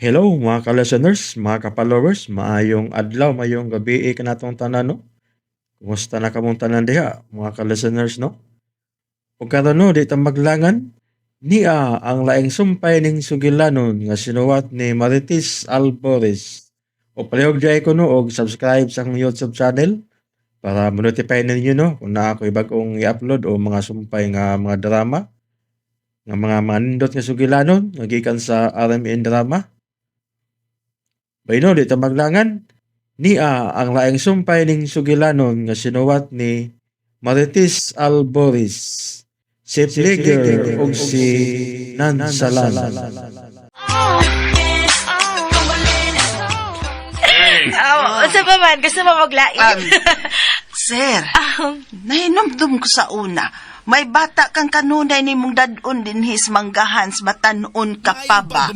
Hello mga ka-listeners, mga ka-followers, maayong adlaw, maayong gabi kanatong tanan, no? Kumusta na kamong tanan diha, mga ka-listeners, no? Ug karon, no, di ta maglangan, nia ang laing sumpay ning sugilanon nga sinuwat ni Marites Albores. O palihog diay ko, no, og subscribe sa akong YouTube channel para mo-notify ninyo, no, kung naa ko'y bag-ong i-upload o mga sumpay nga mga drama nga mga manindot nga sugilanon nga gikan sa RMN Drama. Bayno, di ta maglangan. Nia ang laing sumpay ning sugilanon nga sinuwat ni Marites Albores. Si Flicker ug si Nansalan. Oh, unsa pa man? Gusto mo maglain? Sir, nahinumdum ko sa una. May bata kang kanunay ni mong dadon din his manggahan sa batanon ka pa ba?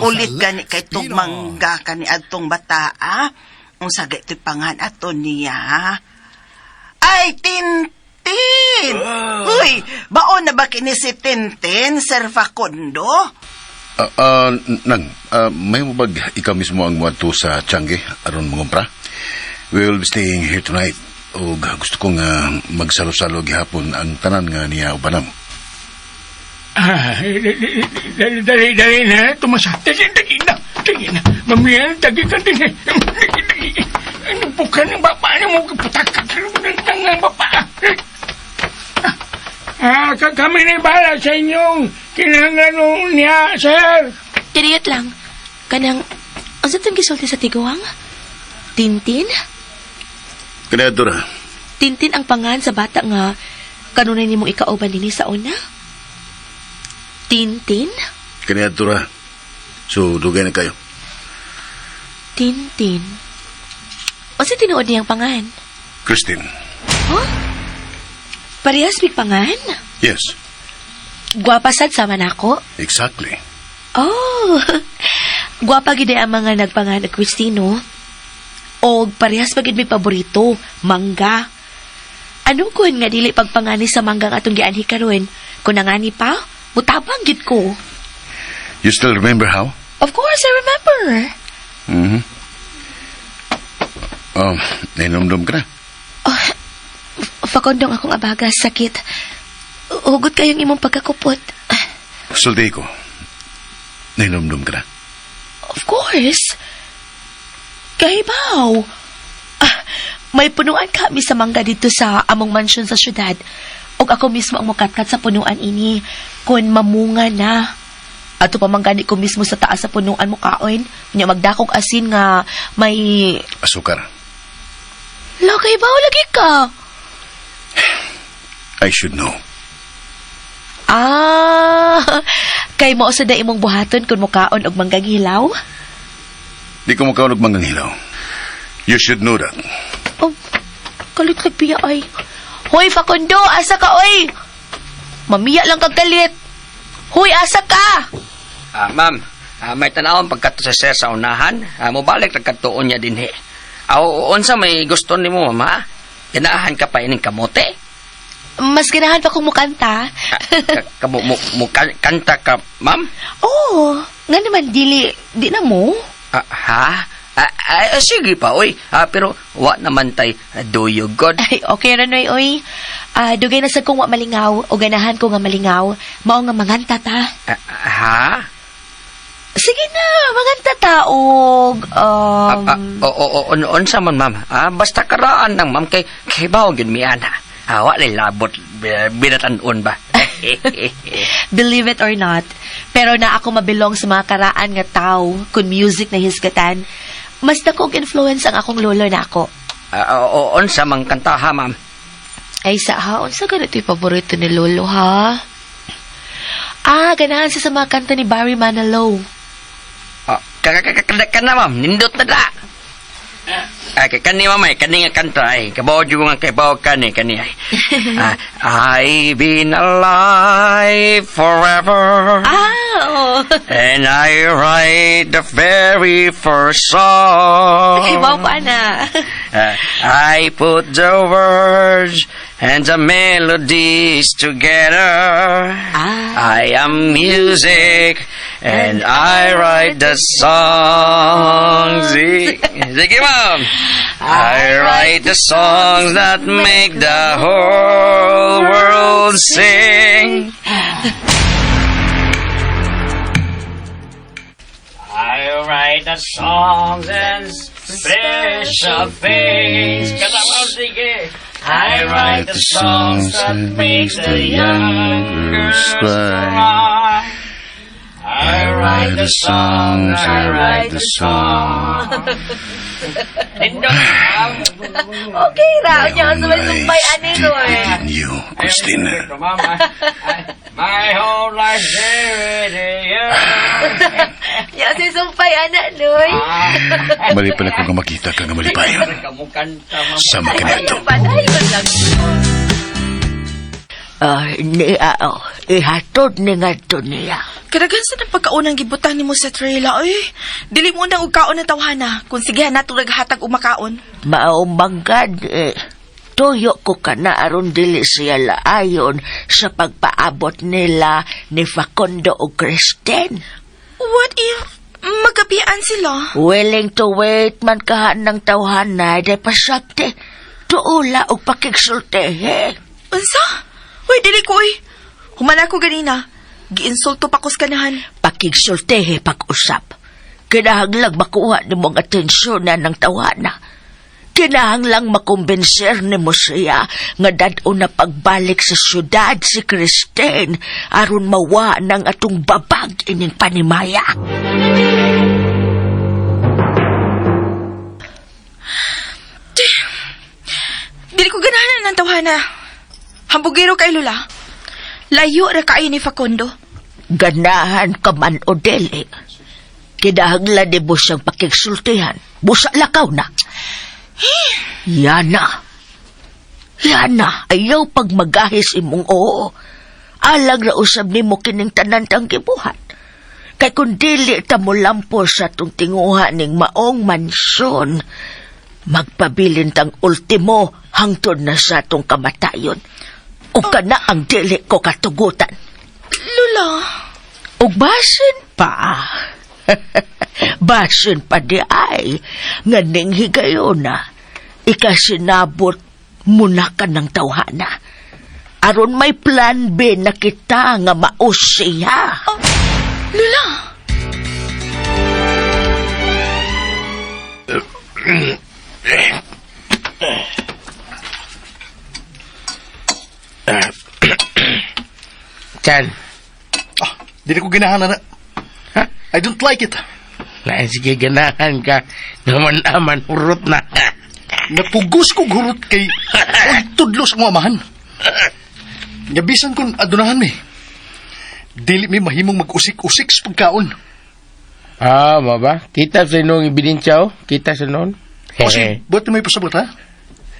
Ulit gani kay tong mangga ka ni adtong bata, ah? Unsa ga ito'y pangan ato niya, ha? Ay, Tintin! Uy, baon na ba kini si Tintin, Sir Facundo? Nang, may mo bag ikaw mismo ang muadto sa Changi aron mangumpra? We will be staying here tonight. Og gusto kong magsalo-salo gihapon ang tanan nga niya ubanam. Ah, dali, dali, dali na. Tumasa. Dali, dali na. Dali na. Mamaya, dali ka din eh. Dali, dali. Ano po ka ng baba na mo? Patakak ka ng tangang baba. Ah, kami na bahala sa inyong kinahanglan niya, sir. Kiriyot lang. Kanang, unsa tong gisulti sa tiguang? Tintin? Kaya Dora, Tintin ang pangan sa bata nga kanunay nimong ikauban dinhi sa una? Tintin? Kaya Dora. So, dugay na kayo. Tintin. Unsa tinuod niyang pangan? Christine. Huh? Parehas mig pangan? Yes, Gwapa sad sama nako? Exactly. Oh. Gwapa gid ang mga nagpangan og Cristino. Og parehas pa gid may paborito, mangga. Anong kuan nga dili pagpangani sa mangga nga atong gianhi karon? Kung nangani pa, mutabang gid ko. You still remember how? Of course, I remember. Oh, nahinumdum ka na. Oh, Facundo, akong abaga, sakit. Hugot kayong imong pagkakupot. Sulti ko. Nahinumdum ka na. Of course. Kahibaw. Ah, may punuan kami sa mangga dito sa among mansyon sa syudad. Og ako mismo ang mukatkat sa punuan ini kung mamunga na. Ato pa man gani ko mismo sa taas sa punuan mo kaon. Nya magdakog asin nga may Asukar. La, kahibaw lagi ka. I should know. Ah, kay mao sa da imong buhaton kung mukaon og manggang hilaw? Di ko mukaon og manggang hilaw. You should know that. Oh, kalit biya ay. Hoy, Facundo, asa ka, oy? Mamiya lang kag kalit. Hoy, asa ka? Ah, ma'am, may tanawon pagkato sa sir sa unahan. Mobalik ra kadtuon niya dinhi. Aw, unsa may gusto nimo, ma'am, ha? Ganahan ka pa ining kamote? Mas ganahan pa kong mukanta. Ah, ka, mo kanta ka, ma'am? Oo, nga naman, dili, di na mo. Ah, ha? Ah, sige pa, oy. Ah, pero wa naman tay do you good. Ay, okay ra noy, oy. Ah, dugay na sad kong wa malingaw o ganahan ko nga malingaw. Mao nga manganta ta. Ah, ha? Sige na, manganta ta og Ah, o, unsa man, ma'am? Ah, basta karaan lang, ma'am, kay kay bawo gyud mi ana. Ah, wa lay labot binatan-on ba? Believe it or not, pero na ako mabilong sa mga karaan nga tao kung music na hisgatan. Mas dako og influence ang akong lolo na ako. Ah, o, unsa mang kantaha, ma'am? Ay, sa ha, unsa ganito yung paborito ni lolo, ha? Ah, ganahan siya sa mga kanta ni Barry Manilow. Ah, ka na, ma'am. Nindot na da. Ay, kay kani, ma'am, ay, kani nga kanta ay. Kabaw jud nga kay baw kani kani ay. Ah, I've been alive forever. Ah, oo. And I write the very first song. Kay baw pa na. I put the words and the melodies together. Ah. I am music. And I write the songs. Sige, ma'am. I write the songs that make the whole world sing. I write the songs and special things. Kasama, sige. I write the songs that make the young girls cry. I write the songs, I write the songs. Okay ra, unya ang sumpay-sumpay ani Lies Roy. deep within you, Christina. My whole life there it is. Nya si sumpay ana Noy. Mali pala ko nga makita ka nga malipayon. Sama ka na ito. Padayon lang. Ah, niya, oh, ihatod ni nga to niya. Kadaghan sa nang pagkaunang gibutang nimo sa trailer, oy. Dili mo nang og kaon na tawhana kung sige nato naghatag og makaon. Maumanggan eh. Tuyo ko ka na aron dili siya laayon sa pagpaabot nila ni Facundo o Kristen. What if magabian sila? Willing to wait man kahan ng tawhana, di pasakte. Tuula og pakigsultehe. Unsa? Uy, dili ko oy. Humala ko ganina. Giinsulto pa ko sa kanahan. Pakigsultehe pag-usap. Kinahanglang makuha nimo ang atensyon na ng tawhana. Kinahanglang makumbinser nimo siya nga dad-o na pagbalik sa syudad si Kristen aron mawa ng atong babag ining panimaya. Dili ko ganahan ng tawhana. Hambugero kay Lula. Layo ra kaayo ni Facundo. Ganahan ka man o dili. Kinahanglan nimo siyang pakigsultihan. Busa lakaw na. Yana. Yana, ayaw pag magahis imong oo. Alang ra usab nimo kining tanan tang gibuhat. Kay kung dili ta mo lampo sa atong tinguha ning maong mansyon, magpabilin tang ultimo hangtod na sa atong kamatayon. O kana ang dili ko katugutan. Lula. Ug basin pa. Basin pa di ay, nga ning higayona, ikasinabot muna ka ng tawhana. Aron may plan B na kita nga mausiya. Lula. Chan. Ah, dili ko ganahan na. Ha? I don't like it. Na, sige, ganahan ka. Naman-aman, hurot na. Napugos ko gurot kay oy tudlo sa akong amahan. Nga bisan kon adunahan mi. Dili mi mahimong mag-usik-usik sa pagkaon. Ah, ma ba? Kita sa inong ebidensya, oh. Kita sa noon. O si, ba't may pasabot ha?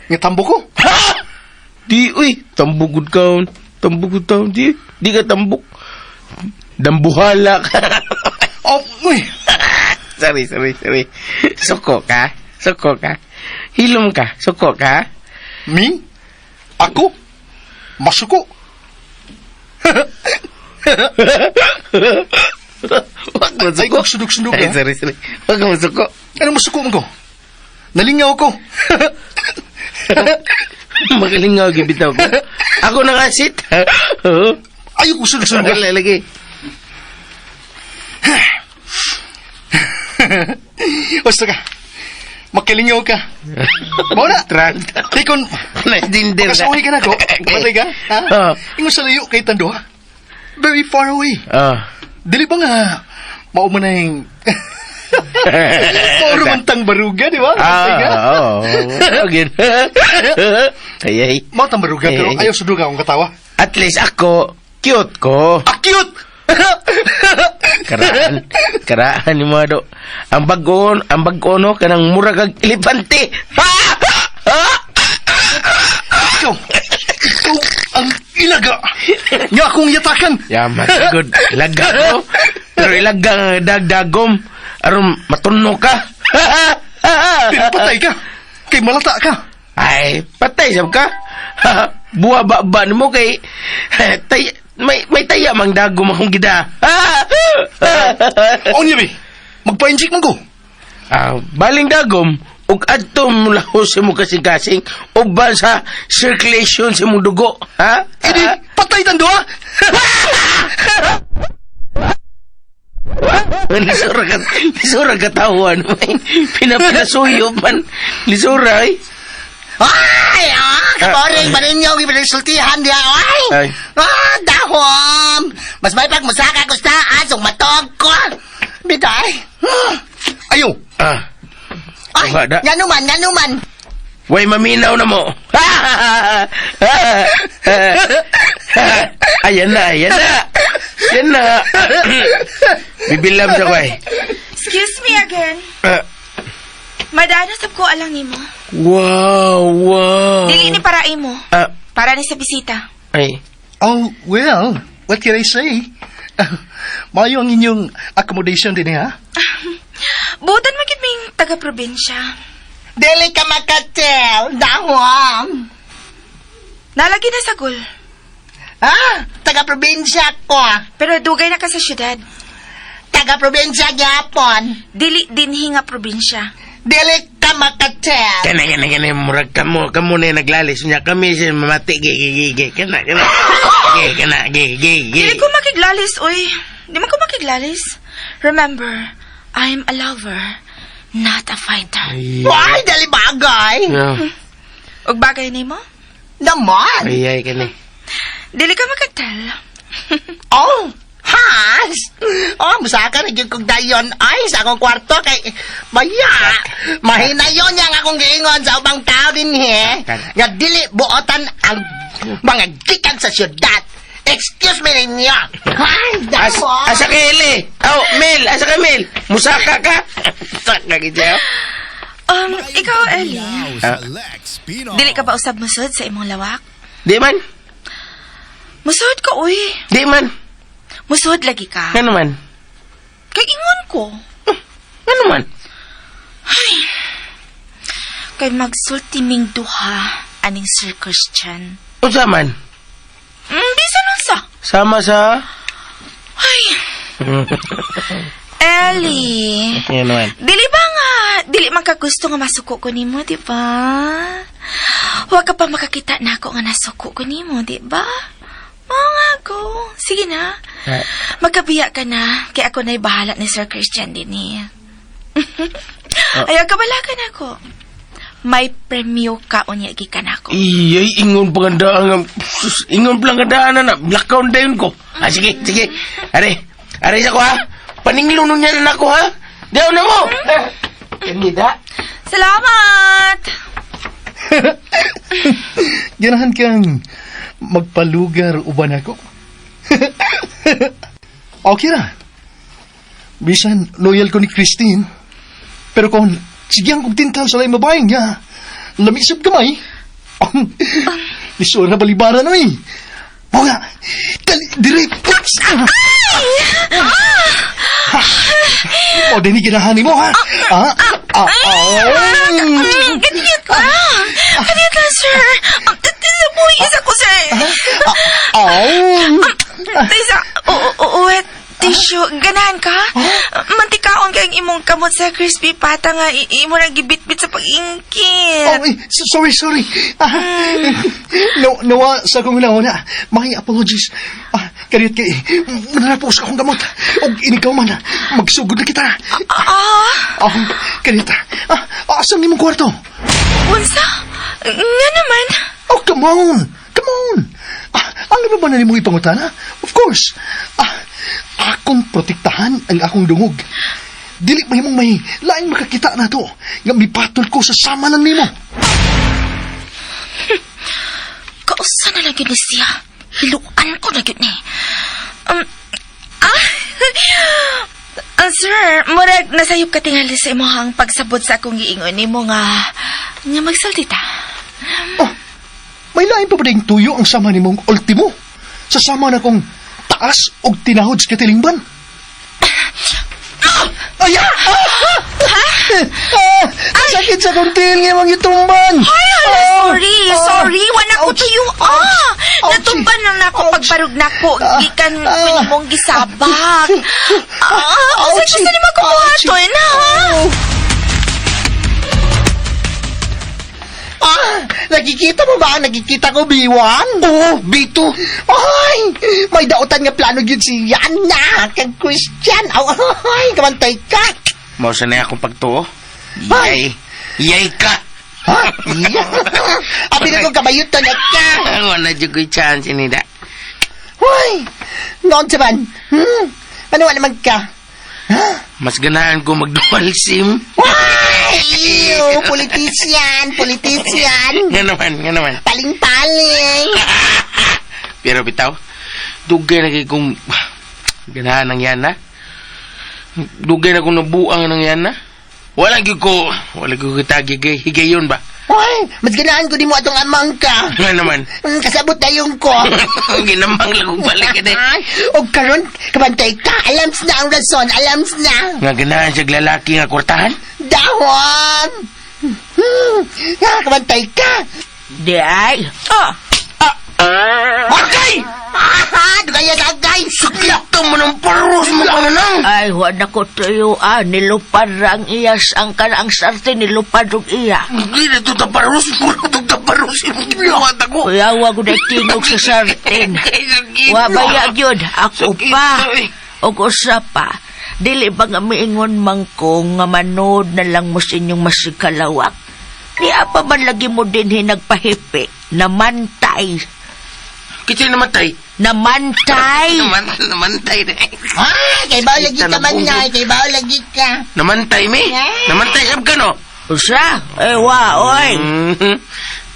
Nga tambo ko. Di, uy, tambugod ka. On. Tambugod ka. On. Di, di ka tambok. Dambuhala ka. Oh, uy. Sorry, sorry, sorry. Suko ka? Suko ka? Hilom ka? Suko ka? Mi? Ako? Masuko? Wag mo Ay, suko. kung sundog-sundog Ay, ka. sorry, sorry. Wag mo suko. Ano masuko mo ko? Nalingaw ko. Magalingaw, gibitaw ko. Ako nakasit. Ayaw ko sundog-sundog ka. Wala lagi. Basta ka. Makilingaw ka. Mao na. Tranta. Tikon, Naidinder na. makasuhi ka na ko. Patay ka? Ha? Oo. Ingon sa layo kay Tando, ha? Very far away. Ah. Dili ba nga, mao man na yung... Mao man tang baruga, di ba? Patay ka? Ah, oo. Okay. Ay, ay. Mao tang baruga, pero Eh. ayaw sa duga akong katawa. At least ako, cute ko. Ah, cute! Karaan. Karaan ni mga do. Ang bago no, kanang mura kag elepante. Ha! Ha! Ikaw, ikaw ang ilaga. Nga akong yatakan. Yaman, good. Ilaga ko. Pero ilaga nga dagdagom. Aron matuno ka. Pero patay ka. Kay malata ka. Ay, patay sab ka. Buwa ba ba nimo kay tay May taya mang dagom akong gida. Unya bi, magpa-inject man ko. Ah, baling dagom ug adto mo lahos sa imong kasing-kasing uban sa circulation sa imong dugo, ha? Idi, patay tang duha. Lisura ka tawan, man. Pinapinasuyo man. Lisura, eh. Ay, kaboring pa ninyo, gipinagsultihan diha, ay! Ay. Ah, dahom! Mas may pagmusaka ko sa asong matog ko! Bitay! Ayo, Ah, Ay, Wala. nganuman, nganuman! way maminaw na mo. Ayan na, ayan na. Yan na. Bibilam sa ko eh. Excuse me again. Ah, Madana sab ko alang nimo. wow. Dili ni para imo. Ah, Para ni sa bisita. ay. Oh, well, what can I say? Mayo ang inyong accommodation din, ha? Butan man gid ming taga-probinsya. Dili ka makatel, dahom! Nalagi na sa gul. Ah, taga-probinsya ko. Pero dugay na ka sa syudad. Taga-probinsya gyapon. Dili dinhi nga probinsya. Dili ka makatel. Kana, kana, kana. Murag kamo, kamo na yung naglalis niya. Kami siya mamati. Ge, ge, ge, ge. Kana, kana. Ge, kana, ge, ge, ge. Dili ko makiglalis, oy. Di man ko makiglalis. Remember, I'm a lover, not a fighter. Ay, dili bagay. Yeah. Ug bagay nimo? Naman. Ay, ay, kani. Dili ka makatel. Oh, has! Oh, musaka na gyud kog dayon ay sa akong kwarto kay baya. Mahinayon niya ang akong giingon sa ubang tao dinhi nga dili buotan ang mga gikan sa syudad. Excuse me ninyo. Ay, As, damo. asa ka, Eli? Oh, Mel, asa ka, Mel? Musaka ka? Musaka ka siya. Ikaw, Ellie. Ah. Dili ka ba usab musod sa imong lawak? Di man. Musod ka, uy. Di man. Musod lagi ka. Nga naman. Kay ingon ko. Nga naman. Kay magsulti ming duha aning Sir Christian. Unsa man? Bisan unsa. Sama sa... Ay, Ellie. Nga naman. Dili ba nga, dili man ka gusto nga masuko ko nimo, di ba? Huwag ka pa makakita na ako nga nasuko ko nimo, di ba? Mga ko. Sige na. Ah. Magkabiya ka na, kay ako na'y bahala ni Sir Christian din eh. Ayaw, kabalakan ako. May premyo ka unya gikan ako. Iyay, ingon pagandaan nga. Sus, ingon pagandaan na na. Blackout dayon ko. Ah, sige, sige. Are, are sa ko ha. Paninglo nun niya na ako ha. Diyaw na mo. Kanida. Salamat! Ganahan kang magpalugar uban ako. Okay ra. Bisan loyal ko ni Christine. Pero kung sige ang kong tintal sa laing babae niya, lamisab kamay. Lisod na balibaran oy. Mo nga, dali, dire. Oops! O, dini ginahan mo, ha? Ah, ah, ah. Ganyan ka! Ganyan ka, sir! Mo, isa ko, sir! Aw! Tisa, oo, tissue. Ganahan ka? Mantikaon kay ang imong kamot sa crispy pata nga imo nang gibitbit sa pag-ingkit. Oh, eh, sorry, sorry. Ah, no, nawa sa akong una. My apologies. Ah, kaniyot kay, manarapos akong gamot. Og inikaw man, magsugod na kita. Ah, Oh, kaniyot. Ah, asang imong kwarto? unsa? Nga naman. Oh, come on! Come on! Ah, ano ba ba na nimong ipangutana? Of course. Ah, akong protektahan ang akong dungog. Dili mahimong may laing makakita na to. Nga mipatol ko sa sama lang nimo. Kausa na lang yun ni siya. Hiluan ko na yun eh. Sir, murag nasayop ka tingali sa imong pagsabot sa akong giingon nimo nga nga magsulti ta. Oh, may lain pa ba ding tuyo ang sama nimong ultimo? Sa sama na kong taas og tinahod sa katilingban? Ay! Ah! Ah! Sakit sa kong til nga imong gitumban! Ay, hala, sorry, sorry. Wala ko tuyo. Ah! Natumban lang nako pagbarog nako gikan ko nimong gisabak. Ah, unsay gusto nimo ko buhaton, ha? Ah, nakikita mo ba ang nakikita ko, B1? Oo, B2. Ay, may dautan nga plano yun si Yana kag Christian. Aw, ay, kamantay ka. Mao sa na akong pagtuo. Ay. Yay. Yay ka. Ha? Iya. Abi na kong kabayutan na ka. Wala jud ko'y chance ni da. Hoy, noon sa man. Ano naman ka? Mas ganahan ko mag-dual SIM. Ay, ew, politician, politician. Nga naman, nga naman. Paling-paling. Pero bitaw, dugay na kay kong ganahan ng yana. Dugay na kong nabuang ng yana. Wala gyud ko, wala gyud ko tagi kay higayon ba. Hoy, mas ganahan ko di mo atong amang ka. Nga naman. Kasabot na yung ko. Ginamang lang kong balik eh. Ay, og karon kabantay ka, alams na ang rason, alams na. Nga ganahan siya lalaki nga kwartahan. Dahon! Kabantay ka! Di ay. Ah, Agay! Ah, dugaya sa agay! Sakto mo ng paros mo ka nang. Ay, wala ko tuyo ah. Nilupad ra ang iyas. Ang kanang sarte nilupad og iya. Hindi na ito taparos. Mura itong taparos. Imuwat ako. Kuya, wa ko na tinog sa sartin. Kay sakit. Wa baya gyud. Ako Sakit, pa. oy. Og usa pa. Dili ba nga miingon man ko nga manood na lang mo sa inyong masikalawak. Di pa man lagi mo din hinagpahipi. Namantay. Kitsa namatay. Namantay. Namantay na. Ah, kay bao lagi ka man na, kay bao lagi ka. Namantay mi. Namantay sab ka no. Usa? Eh, wa, oy. Mhm.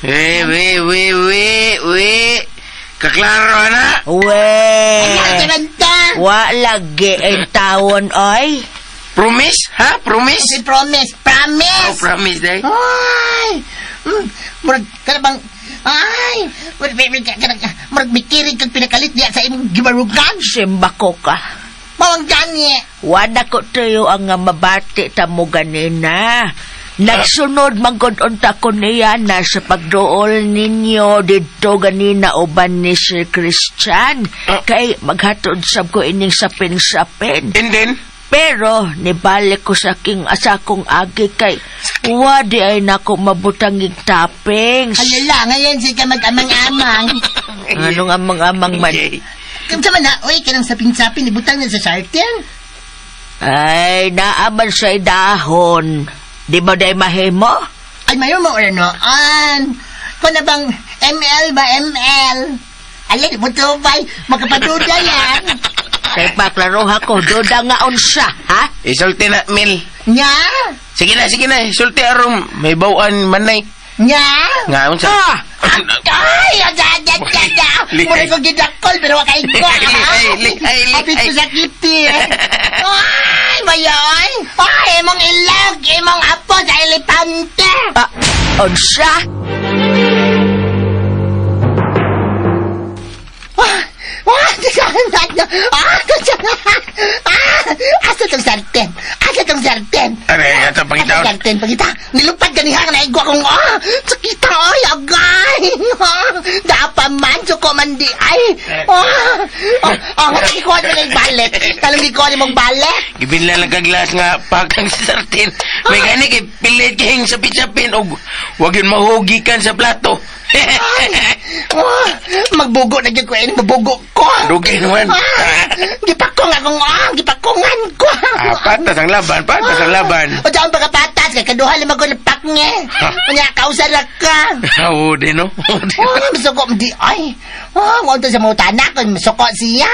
Eh, we, we, we, we. Kaklaro na. We. Ay, kabanta! Wa lagi ang tawon, oy. Promise? Ha? Promise? Si promise, Oh, promise! promise day. Ay! Murag, kana bang, ay! Murag, murag, mikirig kag pinakalit diya sa imong gibarugan. Simba ko ka. Mawang gani. Wala ko tayo ang nga mabati ta mo ganina. Nagsunod manggod unta ko niya na sa pagduol ninyo didto ganina uban ni Sir Christian. Kay maghatod sab ko ining sapin-sapin. And then, Pero nibalik ko sa aking asakong agi kay wadi ay nako mabutang toppings. Alala, ngayon si ka mag-amang-amang. Anong amang-amang man? Yay. Kamsa man na, oy, kanang sapin-sapin, ibutang na sa sartin. Ay, naaman sa dahon. Di ba day mahimo? Ay, mayo mo or noon. Kung na bang ML ba, ML? Alin, buto ba'y makapaduda yan? Kay paklaroha ko, duda nga unsa, ha? Isulti na, Mil. Nya? Sige na, sige na. Isulti aron. May bawaan manay. Nya? Nga, unsa? Ah! Ay, ada, ada, ada, ada. Lihay. Mura ko gidakol, pero wakay ko. Lihay, lihay, lihay. Apit ko sa kiti. Ay, mayoy. Ay, imong ilog, imong apo sa elepante. Ah, unsa? Ah, ah, ah, ah, asa tong sarten? Asa tong sarten? Aray, ito, Asa pangitaon. sarten, pangita. Nilupad ganiha nga naigwa kong, ah, sakita, ay, agay. Ah, dapa man, suko man di, ay. Ah, ah, ah, nga gikuha na lang balik. Kalong gikuha ni mong balik. Gibinla lang kaglas nga pakang sa sartin. May gani kay pilit kayong sapin-sapin og wag yun mahugikan sa plato. Ay, ah, magbugo na gyud ko ini, mabugo ko. Dugay naman. Ah, gipakong akong, ah, gipakongan ko. Ah, patas ang laban, patas ang laban. O dyan pagkapatas, kay kaduha lima ko ng paknge. Unya, kausa ra ka. Oo, di no? Oo, di. Oh, masuko di ay. Oh, mo sa mga tanak, masuko siya.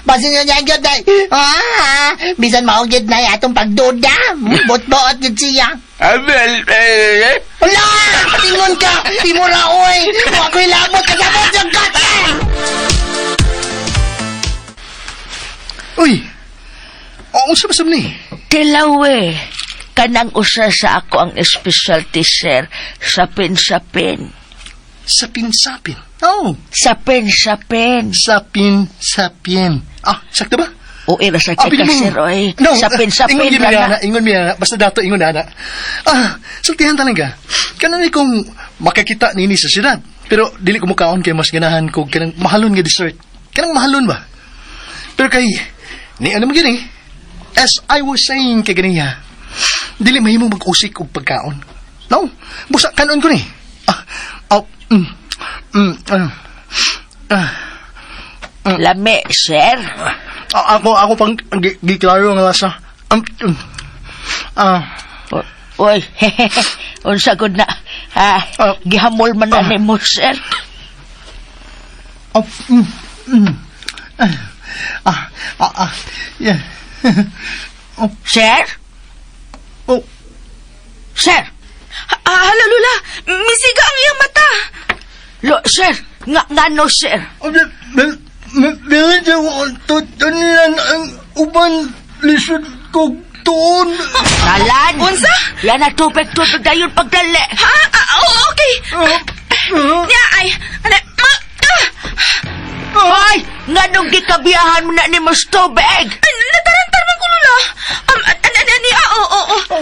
Basin niya niya gyud ay. Ah, bisan mao gyud na atong pagduda. Bot-boot gyud siya. Abel, eh, eh. Wala! Tingon ka! Imo ra oy! Wa ko'y lamot kasabot sa kotse! Uy! O, unsa ba sab ni? Tilaw eh. Kanang usa sa ako ang specialty, sir. Sapin-sapin. Sapin-sapin. Oh, Sapin-sapin. sapin-sapin. Ah, sakto ba? O ira sa Ah, ka, pili mo. sir, oy. No, Sapin-sapin ingon ra mi na. ana, ingon mi ana. Basta dato ingon ana. Ah, sultihan talaga. Kanani kung makakita nini sa syudad. Pero dili ko mukaon kay mas ganahan ko kanang mahalon nga dessert. Kanang mahalon ba? Pero kay ni ano man gini? As I was saying kay ganiya, dili mahimong mag-usik og pagkaon. No, busa kanon ko ni. Ah, oh, ah, Lami, sir. Ah, ako pang giklaro ang lasa. Ah, Uy, unsa gud na. Ah, Ah. gihamol man na nimo, sir. Oh, Ah, yeah. Oh, Sir? oh, Sir? Ah, hala, Lula. Misiga ang iyang mata. Lo, sir, nga ngano, sir? oh, Dili ko tutunan ang uban lisod kog tuon. Talan! Unsa? Yan na tubig-tubig dayon pagdali. Ha? Ah, oh, okay. Niya ay. Ano? Ma, ah, Ay, nganong gikabiyahan mo na ni mas tubig? ay, natarantar man ko, Lula. An, an, an, ah, oo, oo.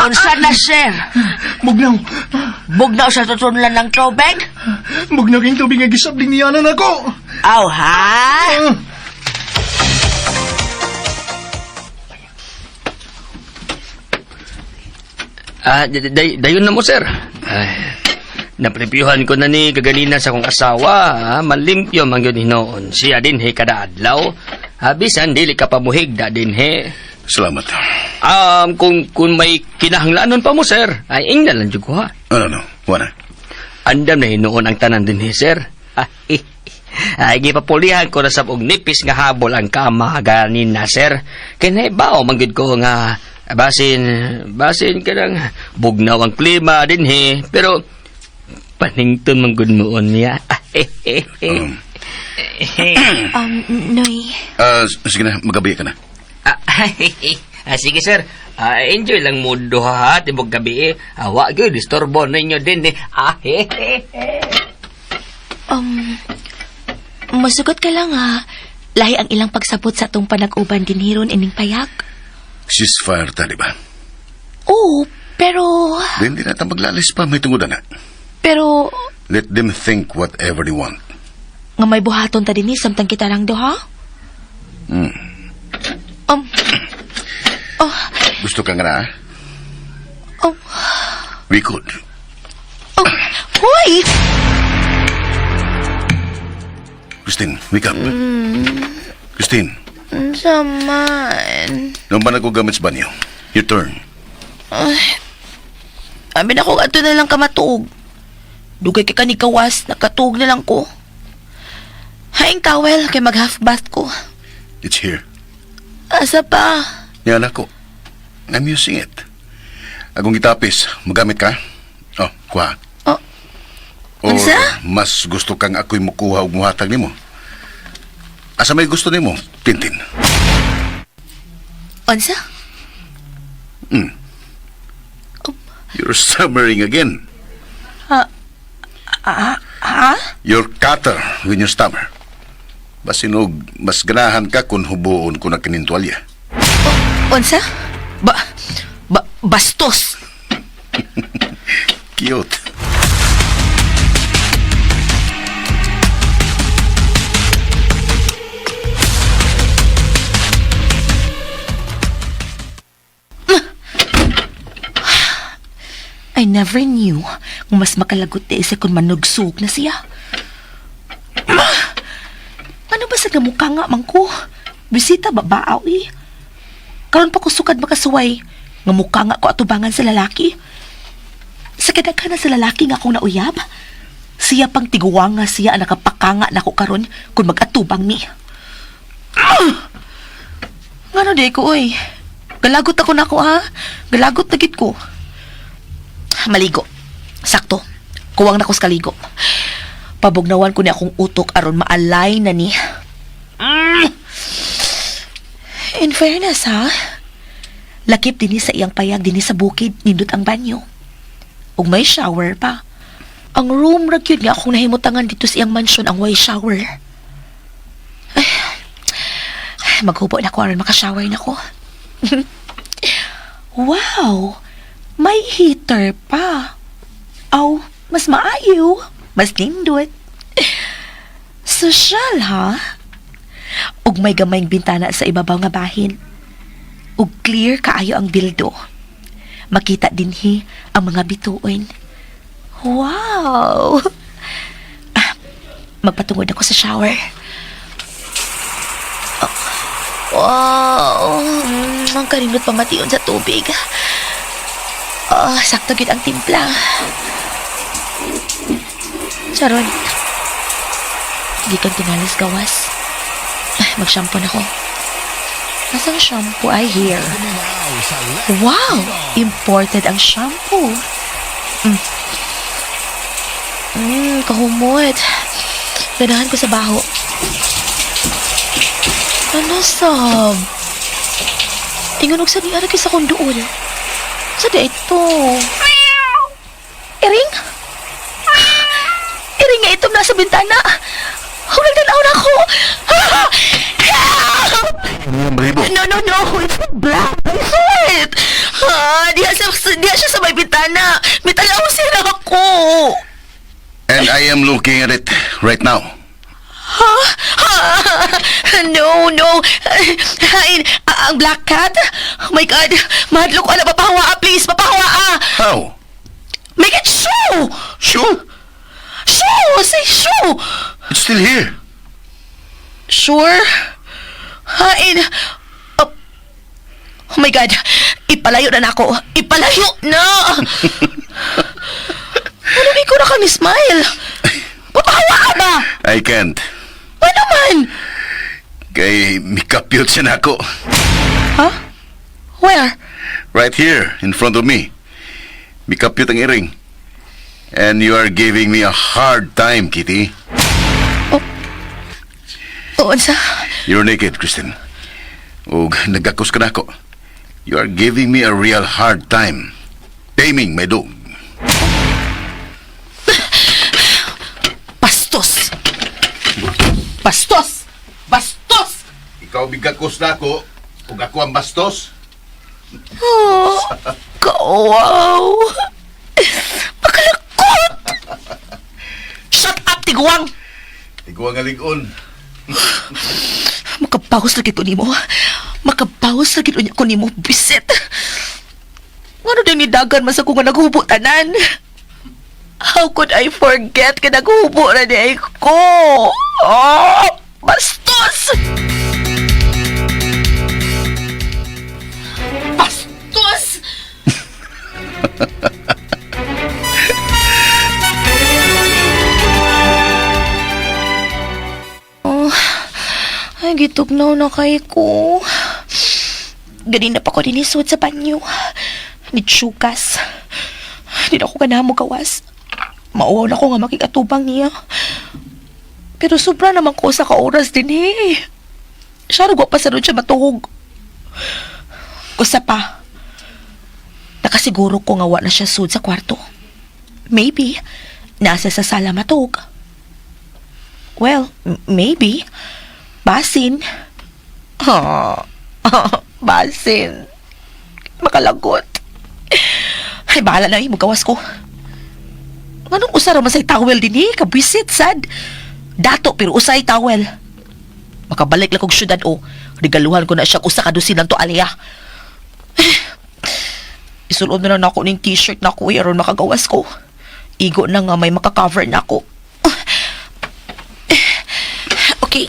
Unsa na, sir? Bugnaw. Bugnaw sa tutunlan ng tubig? Bugnaw kayong tubig nga gisabling niya na nako. Aw, ha? Ah, dayon na mo, sir. Ay, naprebyuhan ko na ni kaganina sa kong asawa. Ha? Malimpyo man yun hinoon. Siya din he kada adlaw. Ha, bisan dili ka pamuhig da din he. Salamat. Kung may kinahanglanon pa mo, sir, ay ingnan lang jud ko ha. Ano, no? Wala. Andam na hinuon ang tanan din he, sir. Ay, ay gipapulihan ko na sa og nipis nga habol ang kama ganina, sir. Kay nahibaw man gyud ko nga basin basin kanang bugnaw ang klima din he, pero panington man gud moon niya. Noy. Ah, sige na, magabi ka na. Ah, ah, sige sir. Ah, enjoy lang mo duha ha, tibok gabi eh. Ah, wa gyud disturbo ninyo din eh. Ah, Masugot ka lang ha. Lahi ang ilang pagsabot sa atong panag-uban din hiron ining payag. Ceasefire ta, di ba? Oo, pero... Then, di na ta maglalis pa, may tungod na. Pero... Let them think whatever they want. Nga may buhaton ta dinhi samtang kita lang duha. Oh, Gusto ka nga na, ah? oh, We could. oh, hoy! Christine, wake up. Christine, Unsa man? nung ba nagkugamit sa banyo? Your turn. Amin ako ato na lang ka matuog. Dugay kay kani kawas, nakatuog na lang ko. Haing towel kay mag half bath ko. It's here. Asa pa? Yan ako. I'm using it. Akong gitapis, magamit ka? Oh, kuha. Oh. Or Unsa? mas gusto kang ako'y mukuha og muhatag nimo? Asa may gusto nimo, Tintin? Unsa? You're stammering again. Ha? You're cutter when you stammer. Basinog, mas ganahan ka kung hubuon ko na kinintualya. Unsa? Ba, ba bastos. Cute. I never knew kung mas makalagot di isa kung manugsug na siya. Ma! Ano ba sa gamukha nga man ko? Bisita ba baaw eh? Karon pa ko sukad makasuway. Nga mukha nga ko atubangan sa lalaki. Sa kadaghanan sa lalaki nga akong nauyab. Siya pang tiguwanga siya ang nakapakanga nako karon kung mag-atubang ni. Ah! Ngano di ko oy? Galagot ako nako ha. Galagot na gid ko. Maligo. Sakto. Kuwang na ko sa kaligo. Pabugnawan ko ni akong utok aron maalay na ni. In fairness, ha? Lakip dinhi sa iyang payag dinhi sa bukid, nindot ang banyo. Ug may shower pa. Ang room ra gyud nga akong nahimutangan dito sa iyang mansion ang way shower. Ay, maghubo na ko aron makashower na ko. Wow! May heater pa. Aw, mas maayo. Mas nindot. Sosyal, ha? Ug may gamayng bintana sa ibabaw nga bahin. Ug clear kaayo ang bildo. Makita dinhi ang mga bituon. Wow! Ah, magpatungod ako sa shower. Oh, wow! Ang karinot pamation sa tubig. Ah, sakto gid ang timpla. Charon. Gikan tingalis gawas. Ay, mag-shampoo na ko. Nasang shampoo ay here? Wow! Imported ang shampoo. Kahumot. Ganahan ko sa baho. Ano sab? Ingon og sa di ara sa kong duol. Sa di ito. Iring? Iring nga itom nasa bintana. Huwag tanaw na ako. Help! Balibo. No, no, no. It's not black. I saw it. Ah, diha siya sa may bintana. Mitalaw siya ako. And I am looking at it right now. Ha? No, no. Ay, ang black cat? Oh my God. Mahadlok ko na. Papahawa, please. Papahawa. How? Make it shoo! Shoo? Shoo! Say shoo! It's still here. Sure? Hain. Oh, oh my God. Ipalayo na nako. Ipalayo na! Ano ikaw na kang smile? Papahawa ka ba? I can't. Ano man? Kay mikapyot siya nako. Ha? Where? Right here, in front of me. Mikapyot ang iring. And you are giving me a hard time, Kitty. Oh, unsa? You're naked, Kristen. Ug nagakos ka nako. You are giving me a real hard time. Taming my dog. Bastos! Bastos! Bastos! Ikaw migakos nako, ug ako ang bastos. Oh, kawaw! Makalakot! Shut up, tiguang! Ikaw ang alig-on. Makabawas lagi ko nimo. Makabawas lagi unya ko nimo, bisit. Ngano din ni dagan mas ako nga naghubo tanan? How could I forget ka naghubo na di ko? Oh, bastos! Bastos! Oh, ay, gitugnaw na kay ko. Ganina pa ko dinisod sa banyo. Nitsukas. Di na ako ganahan mo gawas. Mauwaw na ko nga makikatubang niya. Pero sobra naman ko sa ka-oras din eh. Siya wa pa sa siya matuhog. Usa pa. Nakasiguro ko nga wa na siya sud sa kwarto. Maybe, nasa sa sala matuog. Well, maybe. Basin. Oh, basin. Makalagot. Ay, bahala na eh, magawas ko. Anong usa ra man say towel din eh? Kabwisit, sad. Dato, pero usay towel. Makabalik lang kog syudad o. Regaluhan ko na siya usa ka dosinang tuwalya. Isulod na lang nako ning t-shirt na ko eh, aron makagawas ko. Igo na nga may makakover na ako. Okay.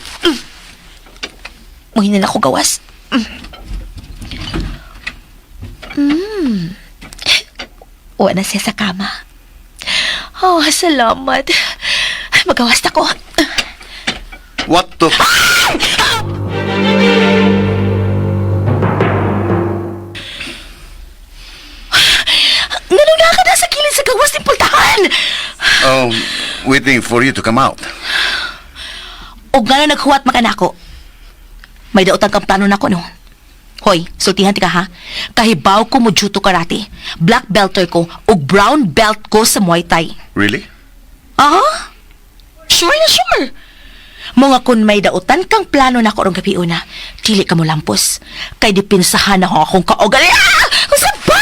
Muhin na ako gawas. Wa na siya sa kama. Oh, salamat. Magawas na ko. What the... Nganong naa ka na sa kilid sa gawas ni pultahan? Oh, waiting for you to come out. Og nga na naghuwat man ka nako. May dautan kang plano nako, no? Hoy, sultihan ti ka ha. Kahibaw ko mo judo karate. Black belter ko ug brown belt ko sa Muay Thai. Really? Ah? Sure na sure. Mga kun may dautan kang plano na ako rong gabi una, dili ka mo lampos. Kay dipinsahan ako akong kaogali. Ah! Unsa ba?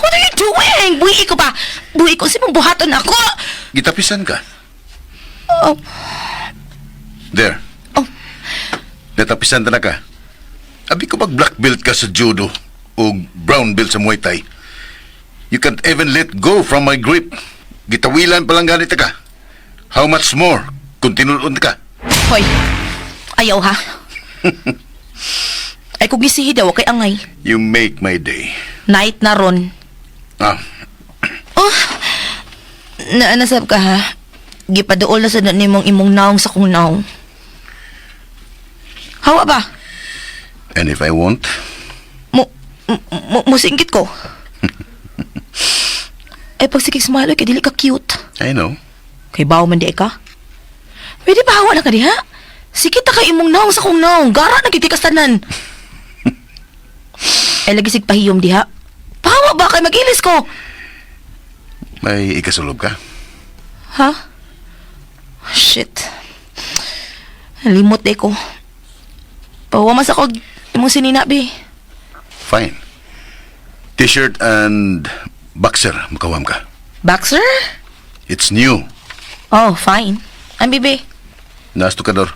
What are you doing? Buhi ko ba? Buhi ko si mong buhaton ako. Gitapisan ka. Oh, There. Oh. Natapisan ta na ka. Abi ko pag black belt ka sa judo o brown belt sa Muay Thai. You can't even let go from my grip. Gitawilan pa lang ganit ka. How much more kung tinuon ka? Hoy. Ayaw ha. Ay kung gisihi daw kay angay. You make my day. Night na ron. Ah, Oh. Naanasab ka ha. Gipaduol na sa nimong imong naong sa kong naong. Hawa ba? And if I won't, Mo, mo, musingkit ko. Ay, pagsikig smile, kay dili ka cute. I know. Kay bawo man di ka. Pwede ba hawa na ka diha? Sikit ta kay imong naong sa kong naong. Gara na gid tanan. Ay, lagi sig pahiyom diha. Pahawa ba kay magilis ko? May ikasulog ka? Ha? Shit. Limot eh ko. Pahawa mas ako imong sinina, be. Fine. T-shirt and boxer, makawam ka. Boxer? It's new. Oh, fine. Ang bibi. Nasto ka, Dor.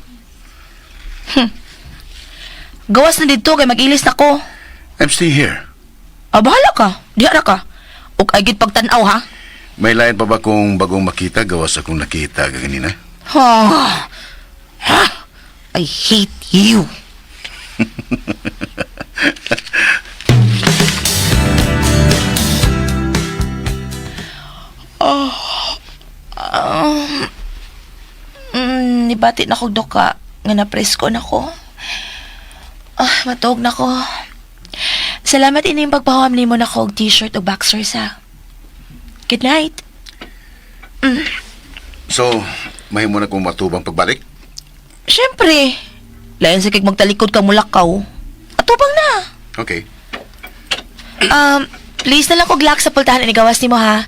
Gawas na dito kay mag-ilis na ko. I'm staying here. Ah, bahala ka. Diha ra ka. Ug ay gid pagtan-aw ha. May lain pa ba kung bagong makita gawas akong nakita kaganina? Ha. Ha. I hate you. Oh. Nibati na kog duka nga napresko na ko. Ah, matuog na ko. Salamat ining pagpahawam nimo na og t-shirt o boxers ha. Good night. So, mahimo na kong matubang pagbalik? Siyempre. Lain sa kig magtalikod ka mulakaw. Atubang na. Okay. Please na lang kog lock sa pultahan ani gawas nimo ha.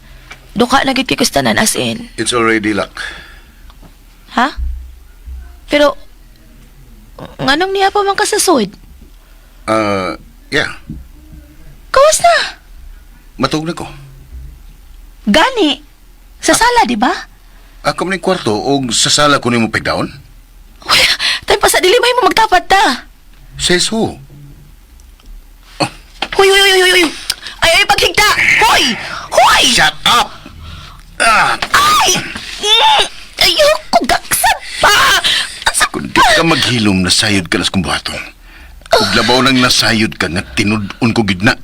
Duka na gid kay kustanan as in. It's already locked. Ha? Pero nganong niya pa man ka sa sud? Yeah. Gawas na. Matug na ko. Gani. Sa sala, di ba? Ako man yung kwarto o sa sala ko nimo pigdaon? Wala, time pa sa dili may mo magtapat ta. Says who? Hoy, hoy, hoy, hoy, hoy. Ay, ay, paghigta. Hoy! Hoy! Shut up! Ah, Ay! Ayoko, gaksad pa! Asa kung di ka maghilom, nasayod ka nas kong buhaton. Ug labaw nang nasayod ka nga tinud-on ko gid na.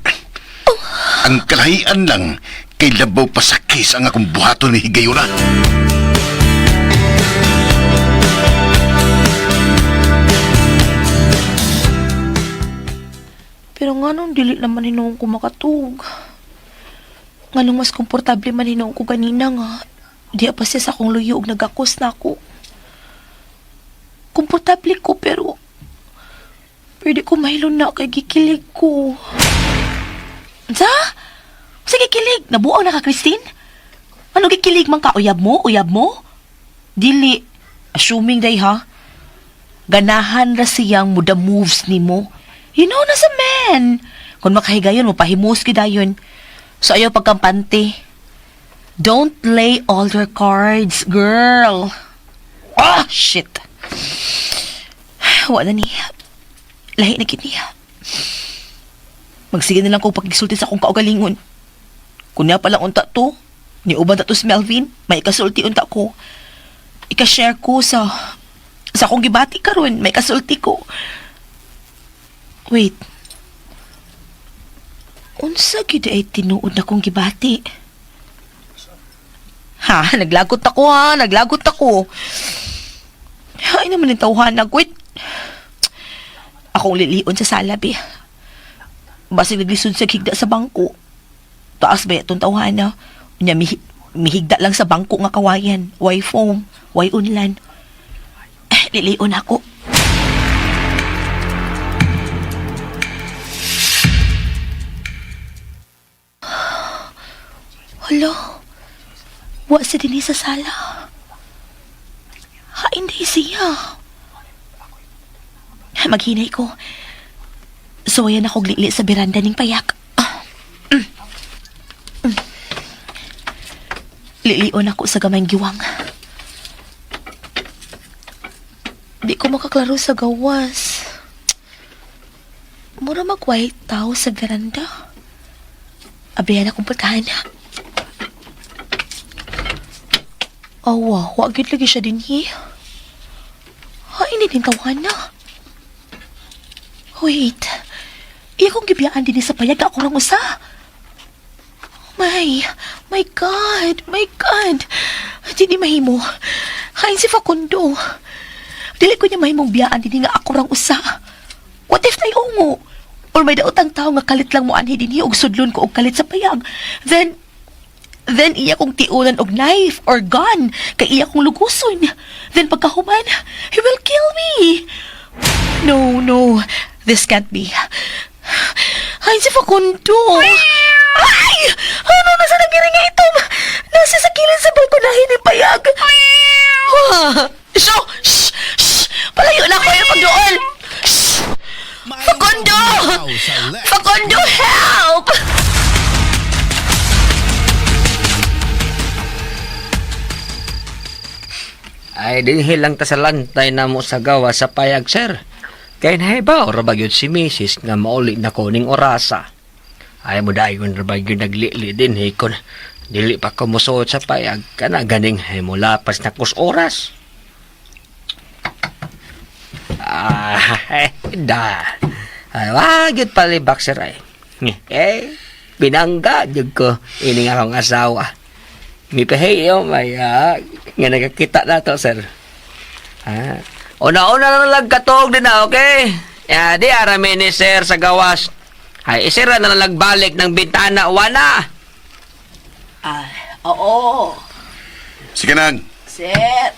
Ang kalahian lang kay labaw pa sa case ang akong buhaton ni Higayuna. Pero nga nung dili naman hinuong ko makatug. Nga nung mas komportable man hinuong ko ganina nga. Di pa siya sa akong luyo og nagakos na ako. Komportable ko pero pwede ko mahilon na kay gikilig ko. Sa? Sige kilig, nabuang na ka Christine? Ano gikilig man ka uyab mo? Uyab mo? Dili. Assuming day ha. Ganahan ra siyang muda moves nimo. You know na sa man. Kung makahigayon mo pahimos gid dayon. So ayaw pagkampante. Don't lay all your cards, girl. Ah, shit. Wala ni. Lahi na gid niya. Magsige na lang kong pagkisulti sa akong kaugalingon. Kunya pa lang unta to, ni uban ta to si Melvin, may ikasulti unta ko. Ika-share ko sa akong gibati karon, may kasulti ko. Wait. Unsa gyud ay tinuod na kong gibati? Ha, naglagot ako ha, naglagot ako. Ay naman ang tawhan na, wait. Akong lilion sa sala, be. Basig naglisod sa higda sa bangko. Taas ba itong tawhana? Unya, mihigda lang sa bangko nga kawayan. Way foam, way unlan. Eh, lilion ako. Hala, wa sa dinhi sa sala. Hain day siya. Maghinay ko. Suwayan ako glili sa beranda ning payak. Ah. Mm. Mm. Lilion ako sa gamayng giwang. Di ko makaklaro sa gawas. Mura magway tao sa veranda. Abrihan akong pagkahan. Awa, wa gyud lagi siya dinhi. Ha, ini din tawahan na. Wait. Iya kong gibiyaan din sa payag ako rang usa. My, my God, my God. Di ni mahimo. Hain si Facundo. Dili ko niya mahimong biyaan din nga ako rang usa. What if naiungo? Or may daotang tao nga kalit lang mo anhi dinhi og sudlon ko og kalit sa payag. Then iya kong tiunan og knife or gun kay iya kong luguson. Then pagkahuman, he will kill me. No, no. This can't be. Ay, si Facundo. Ay! Ano nasa nagiringa ito? Nasa sa kilid sa balkonahe ni Payag. Ah, Shh! Shh! Shh! Palayo na ako yung pagdool! Shh! Facundo! Facundo, help! Ay, dinhi lang ta sa lantay na mo sa gawa sa payag, sir. Kay nahibaw ra ba gyud si Mrs. nga mauli na ko ning orasa. Ay mo dayon ra ba gyud naglili dinhi kon dili pa ko mosuot sa payag kana ganing ay mulapas na kus oras. Ah, eh, da. Ay, wa gyud palibak sir ay. Eh, binangga jud ko ining akong asawa. Mipahiyo may nga nagakita na to, sir. Ah. Una-una na lang katuog din na, okay? Ya, di arami ni sir sa gawas. Ay, isira na lang balik ng bintana, wana. Ah, oo. Sige nang. Sir.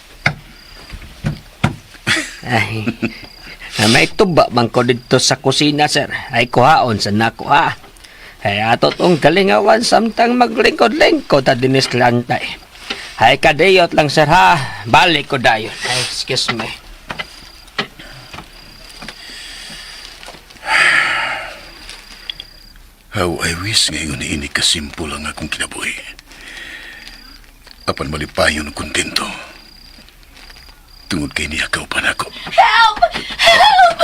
Ay, may tuba man ko dito sa kusina, sir. Ay, kuhaon sa nako, ha. Ay, ato tong kalingawan samtang maglingkod-lingkod at dinis lantay. Ay, kadiyot lang, sir, ha. Balik ko dayon. Ay, excuse me. How I wish ngayon ni ini kasimple ang akong kinabuhi. Apan malipayon og kontento. Tungod kay niya kauban ako. Help! Help!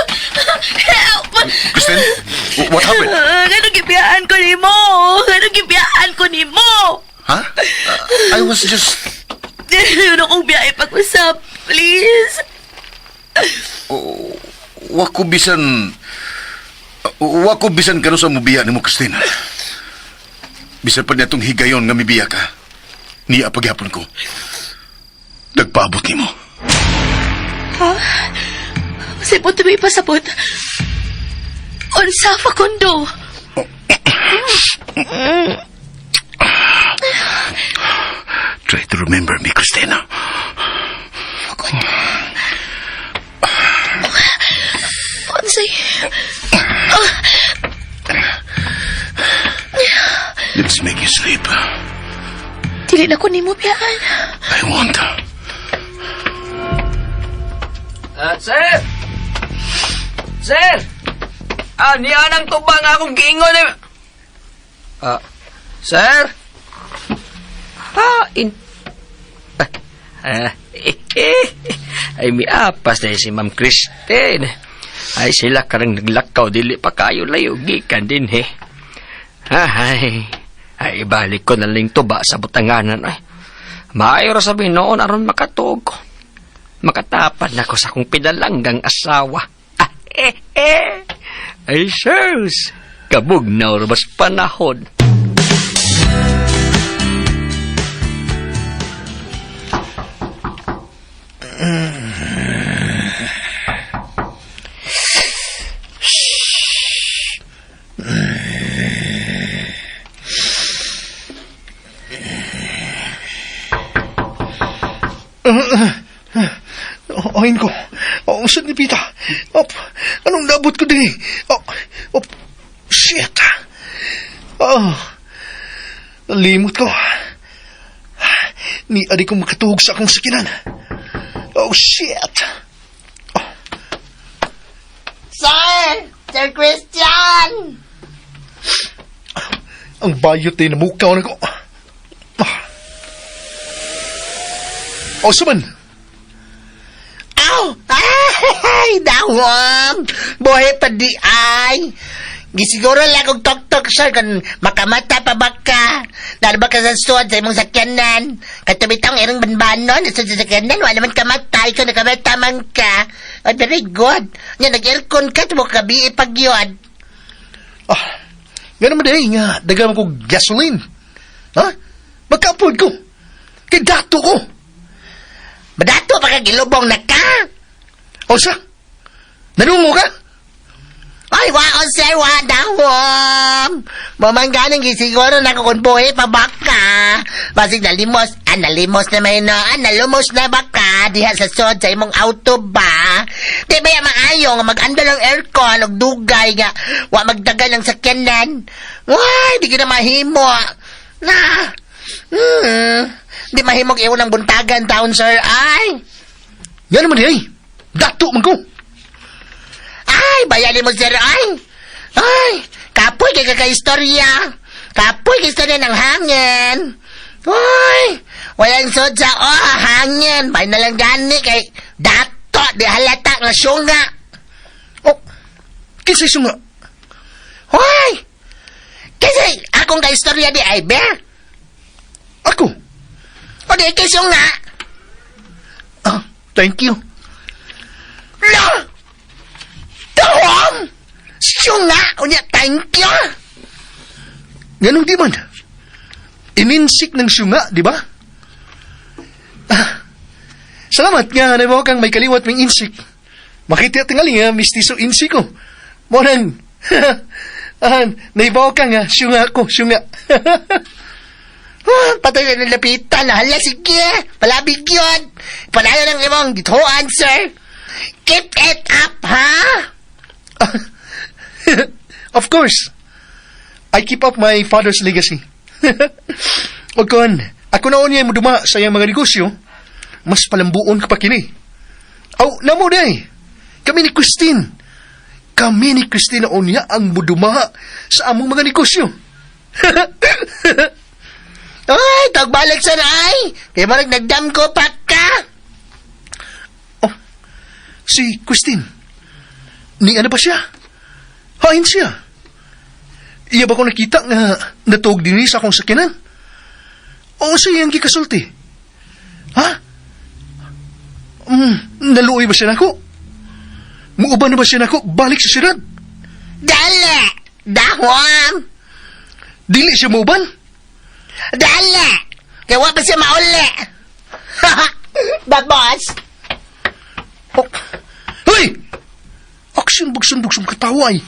Help! Kristen, what happened? Ganong gibiyaan ko nimo? Ganong gibiyaan ko nimo? Ha? I was just... Yun akong biyahe pag-usap. Please. Wa ko bisan kano sa mubiya nimo, Christine. Bisan pa niya itong higayon nga mibiya ka. Niya pagyapon ko. Nagpaabot nimo. Ha? Sipot may pasabot. Unsa, Facundo? Try to remember me, Christina. Facundo. Unsay? Let's make you sleep. Dili na ko nimo biyaan. I want. Sir! Sir! Ah, niya nang tuba nga akong giingon eh. Ah, sir? Ah, in... Ah, eh, eh. Ay, miapas na si Ma'am Christine. Ay, sila karang naglakaw, dili pa kayo layo, gikan din eh. Ay, ay, ibalik ko na lang tuba sa butanganan. Ay, maayo ra sabihin noon aron makatuog ko. Makatapad na ko sa akong pinalanggang asawa. Ah, eh, eh. Ay, sus! Kabugnaw ra bas panahon. Oh, ayin ko. Oh, saan ni Pita? Oh, anong nabot ko din? Oh, oh, shit. Oh, limot ko. Ni adi ko makatuhog sa akong sakinan. Oh, shit. Sir! Sir Christian! Ang bayot din namukaw na ko. Ah. Oh, suman. Aw! Ay! Dawam! Buhay pa di ay! Gisiguro lang kong tok-tok, sir, kung makamata pa ba ka. Lalo ba ka sa suwad sa imong sakyanan? Katubitang irong banbanon sa sakyanan, wala naman kamatay ka, nakamata man ka. Oh, very good. Nga, nag-aircon ka, tumo ka bi pag yun. Ah, nga naman day nga, dagan ko gasoline. Ha? Magka-afford ko. Kay dato ko. Madato pa ka gilubong na ka. O sa? Nanungo ka? Ay, wa sir, wa dawom. Mamangganing gisiguro na ko kung buhi pa baka. Basig nalimos, ah, nalimos na may no, ah, nalumos na baka. Diha sa sod sa imong auto ba? Di ba ya maayo nga mag-anda ng aircon og dugay nga wa magdagal ang sakyanan. Why, di ka na mahimo. Na, di mahimog iwan ng buntagan taon, sir. Ay, Nga naman day. Dato man ko. Ay, bayani mo, sir. Ay, ay, kapoy kay kakaistorya. Kapoy kay istorya ng hangin. Ay, walang sod sa, oh, hangin. Bay na lang gani kay dato, di halata nga syunga. Oh, kinsay sunga. Hoy, kasi akong kaistorya di ay, be. Ako. O di kay syunga. Ah, thank you. La! Dawam! Syunga! Unya, thank you! Ganun di man. Ininsik ng syunga, di ba? Ah, salamat nga na kang may kaliwat ming insik. Makita tingali nga mistiso insik ko. Mo nang ah, naibaw ka nga syunga ko, syunga. Ah, patay na nilapitan. Hala, sige. Palabig yun. Palayo ng imong gituan, sir. Keep it up, ha? Of course. I keep up my father's legacy. O kon, ako na niya mo duma sa iyang mga negosyo, mas palambuon ka pa kini. Aw, namo day. Kami ni Christine. Kami ni Christine na unya ang muduma sa among mga negosyo. Ay, tagbalik, sir, ay. Kaya marag nagdam ko pa ka. Oh, si Christine. Ni ano ba siya? Hain siya. Iya ba ko nakita nga natuog din sa akong sakinan? Oo siya iyang gikasulti. Ha? Naluoy ba siya nako? Muuban na ba siya nako balik sa siyudad? Dali. Dahwam. Dili siya muuban? Dali. Kaya wa pa siya mauli. Babos. Oh. Hoy! Aksyon bugson-bugson katawa ay.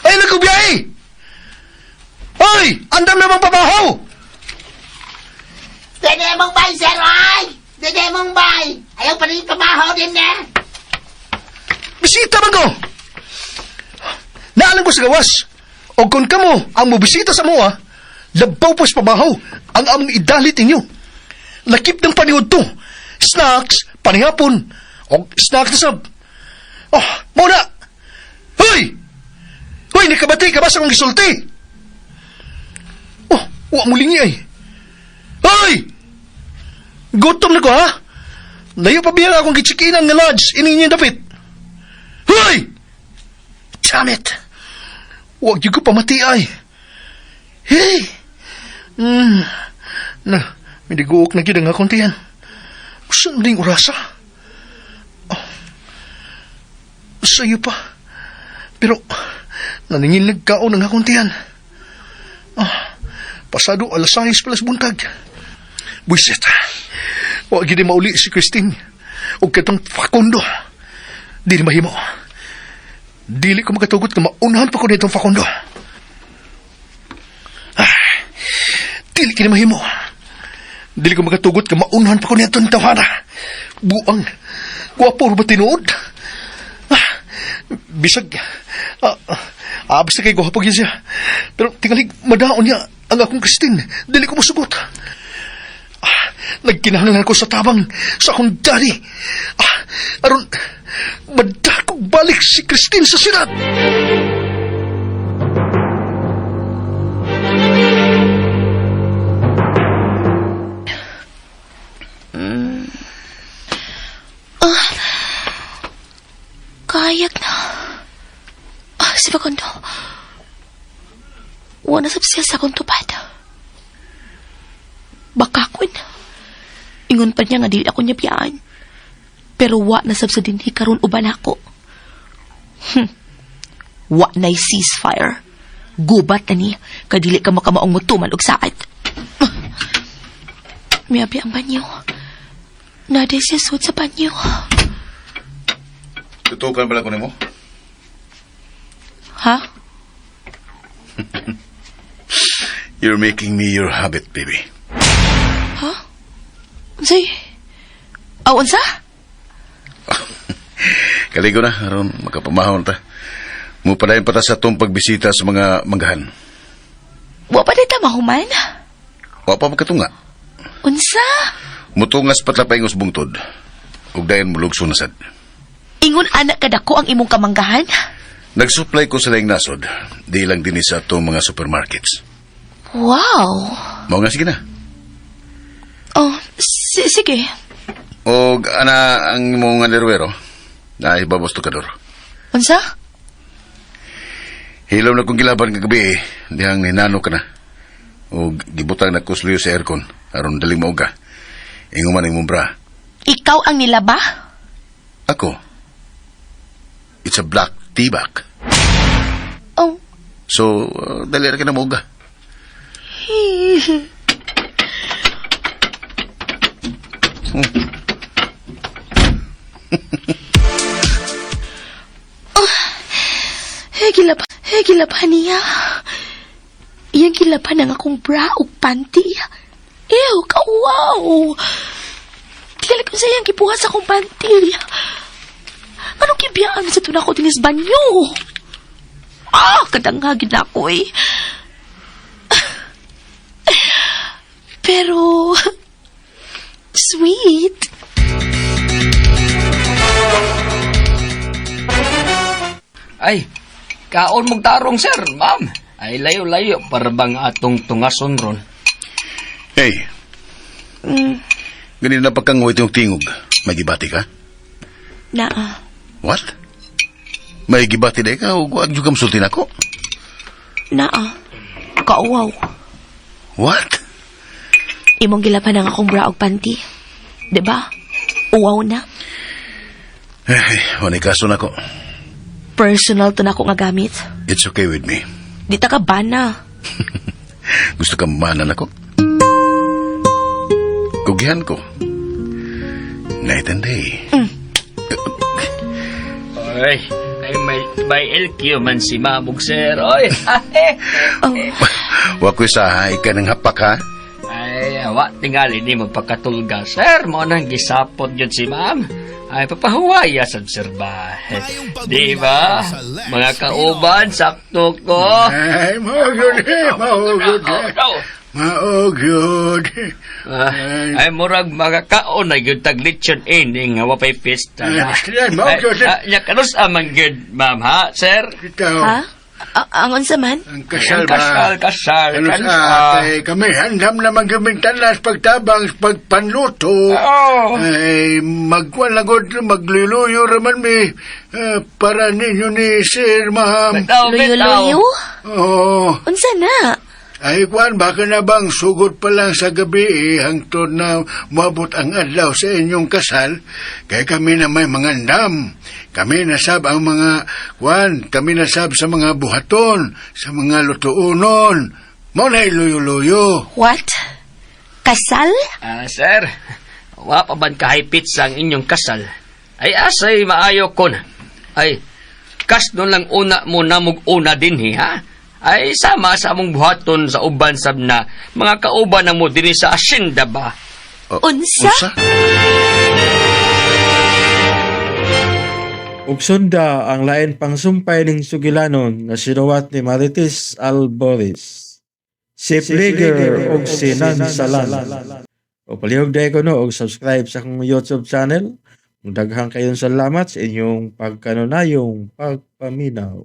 Ay, nagkubiyahe! Hoy! Andam namang pabaho! Dede mong bay, sir, ay. Dede mong bay. Ayaw pa rin pabaho din eh. Bisita man ko! Naalam ko sa gawas. O kung kamo ang mobisita sa moa, labaw po sa pabaho ang among idalit inyo. Lakip ng paniod to. Snacks, panihapon, o snacks na sab. Oh, mo na! Hoy! Hoy, nakabati ka ba sa akong gisulti? Oh, wa mo lingi ay. Hoy! Gutom na ko ha? Layo pa biya akong gitsikinan nga lodge, ini inyong dapit. Hoy! Damn it! Huwag yun ko pamati ay. Hey! Na, may diguok na gyud ang akong tiyan. Saan ding orasa? Oh, sayo pa. Pero, naningil nagkaon ang akong tiyan. Oh, pasado alas 6 pala sa buntag. Buisit. Huwag yun mauli si Christine. O katong Facundo. Di ni mahimo. Dili ko makatugot nga maunahan pa ko nitong Facundo. Ah, dili kini mahimo. Dili ko makatugot nga maunahan pa ko nitong tawhana. Buang, gwapo ba tinuod? Ah, bisag, basta kay gwapo gyud siya. Pero tingali, madaon niya ang akong Christine. Dili ko mosugot. Ah, Nagkinahanglan ko sa tabang sa akong daddy. Ah, aron madakog balik si Christine sa syudad. Kayag na. Ah, si Facundo. Wala sab siya sa akong tupad. Baka ko na. Ingon pa niya nga dili ako niya biyaan. Pero wa na sab sa dinhi karon uban ako. Wa na'y ceasefire. Gubat na ni, kay dili ka makamaong mutuman og saad. Miyabi ang banyo. Naday siya sud sa banyo. Tutukan pala ko nimo. Ha? You're making me your habit, baby. Ha? Unsay? Aw, unsa? Kaligo na, aron makapamahon ta. Mupadayon pa ta sa atong pagbisita sa mga manggahan. Wa pa ta mahuman? Wa pa makatunga. Unsa? Mutungas patlapay ngos bungtod. Ug dayon mulugso na sad. Ingon anak kadako ang imong kamanggahan? Nagsupply ko sa laing nasod. Di lang dinhi sa atong mga supermarkets. Wow. Mao nga sige na. Oh, sige. Og ana ang imong underwear, oh. Naibabos to kador. Unsa? Hilaw na kong gilaban kagabi eh. Dihang ninano ka na. Og gibutang na kusluyo sa aircon. Aron daling mauga. Ingo man imong bra. Ikaw ang nilaba? Ako. It's a black tea bag. Oh. So, dali ra ka na mauga. Eh, gilaba, eh, gilaba niya. Iyang gilaban ang akong bra ug panty. Ew, kauwaw! Tingala ko sa iyang gibuhat sa akong panty. Anong gibiyaan sa tuna ko dinis banyo? Ah, kadanghagin na ako eh. Pero, sweet. Ay, kaon mong tarong, sir, ma'am. Ay, layo-layo, para bang atong tungason ron. Hey. Ganun na pagkanguhit yung tingog. May gibati ka? Naa. What? May gibati na ka? Huwag yung kamsultin ako? Naa. Kauwaw. What? Imong gilaban ang akong bra og panty. 'Di ba? Uwaw na. Ay, wanay kaso na ko. Personal to na ako nga gamit. It's okay with me. Di ta ka bana. Gusto ka manan ako? Kugihan ko. Night and day. Ay, ay may LQ man si ma'am ug sir. Oy, Oh, Wa ko'y sahay ka ng hapak ha? Ay, wa tingali ni magpakatulga, sir. Mo nang gisapot yun si ma'am. Ay, papahuwaya sad sir ba? Di ba? Mga kauban, sakto ko. Ay, maugod eh, maugod eh. Oh, Maugod. Ah, ay, murag mga kaon na yun taglitsyon ini nga wapay pista Ay, na. basta yan, maugod eh. Ay, nya kanus amang gyud, ma'am, ha, sir? Ikaw, ha? Ang unsa man? ang kasal Ang ba? kasal, kasal, Ano kanus, sa ah. kay kami, handam na magamintanas pagtabang, pagpanluto. Oo. Ay, magwalagod, magluluyo raman mi. Para ninyo ni Sir, ma'am. Bitaw, bitaw. Luyo-luyo? Oo. Unsa na? Ay, kwan, baka na bang sugod pa lang sa gabi eh, hangtod na moabot ang adlaw sa inyong kasal, kay kami na may mga ndam. Kami nasab ang mga, kwan, kami nasab sa mga buhaton, sa mga lutuunon. Mo na luyo-luyo. What? Kasal? Ah, sir, wa pa ban kahipit sa ang inyong kasal? Ay, asay maayo kon. Ay, kas nun lang una mo namog una dinhi, ha? Ay, sama sa among buhaton sa uban sab na mga kauban na mo dinhi sa asyenda ba? Oh, Unsa? Unsa? Ug sunda ang lain pang sumpay ning sugilanon nga sinuwat ni Marites Alboris. Si Pliger ug si Nansalan. O palihog diay ko no og subscribe sa akong YouTube channel. Daghang kayong salamat sa inyong pagkanunayong pagpaminaw.